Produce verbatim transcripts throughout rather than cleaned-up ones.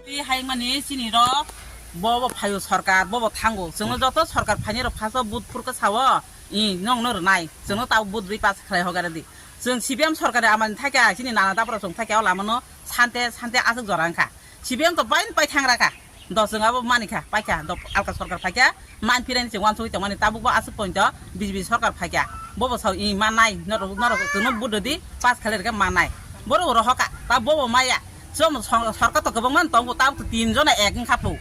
Twi hai mani chini rok, bo bo phaio sarkar, bo bo thango. Chwngno joto sarkar phainai rok phaso vote phurkha sao, i nongno rwnai. Chwngno tabo vote rwi pass khlai hogare di. Chwng C P M sarkar amani thaikha, chini nana dapra chwng thaikha, o lamano sante sante aswk jora wngkha. C P M to bain pai thangra kha. Do chwng abo manikha, paikha, do alka sarkar phaikha, man phirani chwng uansugwi tongmani, tabukbo aswk point o B J P sarkar phaikha. Bobo sao i mannai, norok, norok chwngno vote rwdi, pass khlai rwkhe mannai. Borok rohorkha, ta bobo maya. Chwng song-, sarkar to kwbangma tongo, tabuk to tin jona ek wngkha phu.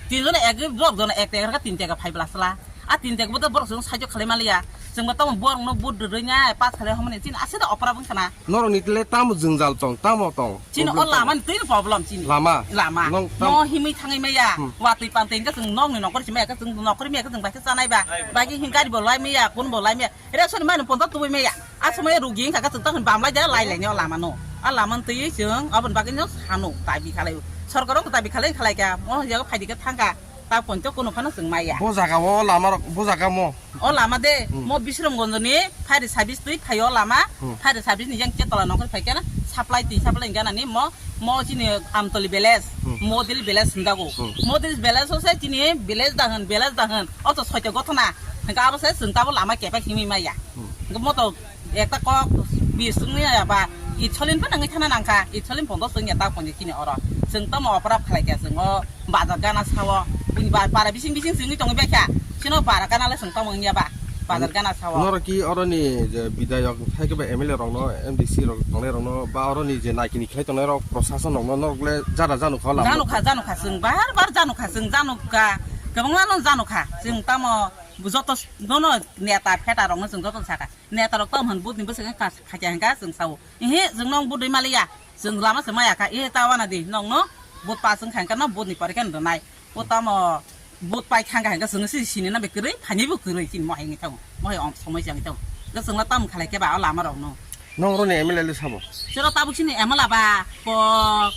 Tin jona ek, borok jona ek teka kha, tin teka phai bwla chwla. A tin teka bo to borok chwng saijo khlai manliya. Chwngbo tamo borokno vote rwrwinai, pass khlai hwnmani chini aswk da opora wngkha na. Norokni le tamo jwngjal tong, tamo tong. Chini o problem tong. Lama ni twi problem chini. Lama. Lama. Nong tam- No himwi thangwi maya. Hmm. Watwi pantwi hingke chwng nokni nokori si maya, ke chwng nokori maya, ke chwng bai khe chanai ba. Bai khe hin gari bo lai maya, kun bo lai maya. Ere soni mani ponta tubui maya. A somoi rugi hingka ke chwng tokon bam lai ja lai lai ni o lama no. A lama ni twi chwng aboni bagwi no sano dabi khalai. Sorkar o dabi khalai khalai kha. Mo jaga phaidi khe thangka. Ta ponto kono phano chwng maya. Bo jaga o lama rok, bo jaga mo. O lama de, Hmm. mo Bisramganj ni fire service twi phaio lama, Hmm. fire service ni yang chetola nokol phaikhe na supply twi supply gana ni mo, mo chini Amtoli village, Hmm. Model village hindago. Hmm. Model village o se chini village dahan, village dahan, o to soito gothona. Hingke abo se chwng tabo lama kepa himwi maya. Hmm. Hingke mo to ekta kok bising ni ya ba, itsolin pa nangwi thana nangkha, itsolin pondo chwng ya ta ponyo chini oro. Chwng tamo oprab khlai kha chwng o. Bazar gana sao, bini ba-, para bising bising simi tongwi bai kha. Sino bara gana le song tamo wngya ba. Bazar gana sao. Norok ki oroni je bidayok, hai khe ba M L A rokno, M D C rok tongnai rokno, ba oroni je naikini khlai tongnai rok, prosason rokno norok le jara janu kha lama. Janu kha, janu kha, chwng bar bar janu kha, chwng janu kha, kwbangma no janu kha. Chwng tamo joto s-, nono neta pheta rokno chwng joto sakha. Neta rok tamo hwn butni bwswk kha, kha kya hwnkha chwng sao. Ehe, chwng nong budui maliya. Chwng lama se maya kha, e ta wana di, nongno but pass wngkha hwnkhe no but ni pore khe no rwnai. O tamo but pai thangkha hwnkhe chwng si sini na be kwrwi, phaini bo kwrwi chini mohai wngwi thango, mohai om somoi se wngwi thango. Hwnkhe chwngno tamo khalai khe ba o lama rokno. Nong roni M L A le sabo? Chwra tabuk sini M L A ba, kok,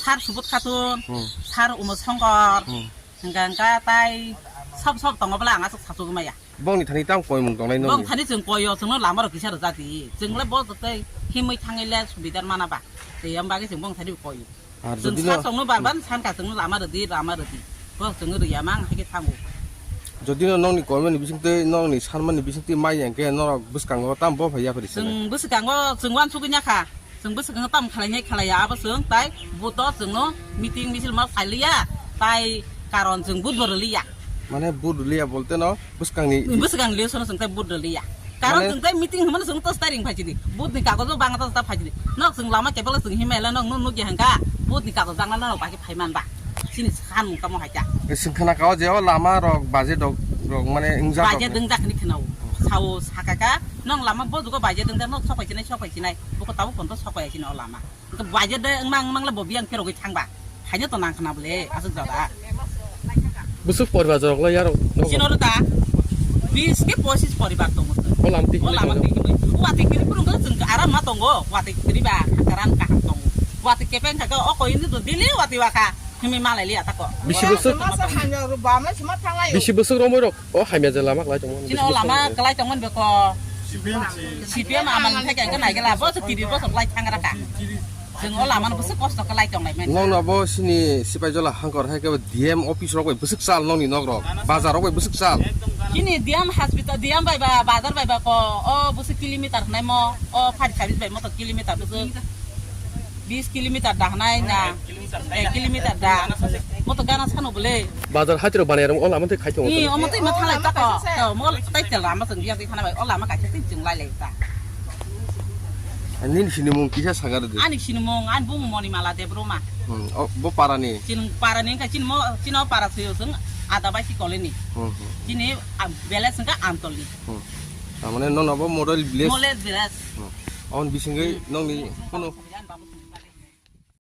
sar Subodh Khatun, Hmm. sar Umo Songkor, Hmm. hwnkha hwnkha tai sob sob tongo bwla ang aswk sachugwi maya. Bongni thani tamo koimung tongnai nongni? Bong thani chwng koio, chwngno lama rok kisa rwjak di. Chwng le bo tei himwi thangwi le subidar mana ba. Tei yang bagwi chwng bong thani koio. Ar chwng jodi no sa chwngno bar bar sankha chwngno lama rwdi, lama rwdi. Bo chwng rwya mang hai khe thango. Jodi no nongni koimani bising tei nongni sanmani bising tei mai yang khe norok bwskango tamo bo phai ya phari sanai? Chwng bwskango chwng uansugwi nya kha. Chwng bwswk wngkha tamo khlainai khlaiya, abo chwng tai buto chwngno meeting misil ma phailiya, tai karon chwng but bo rwliya. Mane but rwliya bolte no bwskangni Bwswk ang liyo sono chwng tai but rwliya. Karon mane chwng tai meeting hwnmano chwng tos tai ring phaisidi. But ni kagojo bang tos ta phaisidi. Nok chwng lama kebelo chwng himela nok nuk nukya hwnkha. But ni kagoj jangla nok baki phaiman ba. Chini san mung tamo haikya. Chwng khna kao je o lama rok budget rok, rok mane wngjak rok. Budget wngjak ni khna o. Sao sakaka. Nong lama bo jugo budget wngjak nok sok pai chinai sok pai chinai. Buko tabuk ponto sok pai chini o lama. Hwnkhe budget de wngmang wngmang le bo biyang phero gwi thangba. Haino to nang khna bole aswk jora. Bwswk poribar jorok lai yarok nogo? Chino rwta bis ke pochis poribar tongo. O lam twi O himwi lama tongo. Twi himwi. Watwi kwrwi phuru hwnkhe chwng aram ma tongo. Watwi kwrwi ba karan kaham tongo. Watwi kepeng kha khe o koi hwnwi to daily watwi wa kha. Himwi malai liya tako. Bisi bwswk? Masa hanya ru ba ma sima thanglai. Bisi bwswk romwi rok? O hamya je lama kwlai tongmani. Chini o lama kwlai tongmani beko. C P M amani thai khe naigela bo se tiri bo se kwlai thangra ka. Chwng o lama no bwswk kosto kwlai tonglai mani. Nong no bo sini Sipaijala hangkor hai khe D M office rok bai bwswk chal nong ni nok rok. Bazar rok bai bwswk chal. Chini D M hospital, D M bai ba, bazar bai ba ko o bwswk kilometer hwnai mo, o fire service bai mo to kilometer bwswk. Bis kilometer da hwnai na, ek kilometer da. Mo to gana sano bole. Bazar hatiro banai rong o lama tei khai tongo. Ni omo tei ma thalai tako. To mo tai tel lama song biya tei thana bai o lama kaisa tei chwng lai lai ta. Ani sini mung kisa sagar de. Ani sini mung ani bung Monimala Debroma. Hmm, o bo para ni. Chin para ni ka chin mo chin o para suyo sung ada bai si kole ni. Hmm, hmm. Chini, ah, bele sung ka Amtoli. Hmm. Tamane no no bo model village. Model village. Hmm. On bisingei nong ni kono.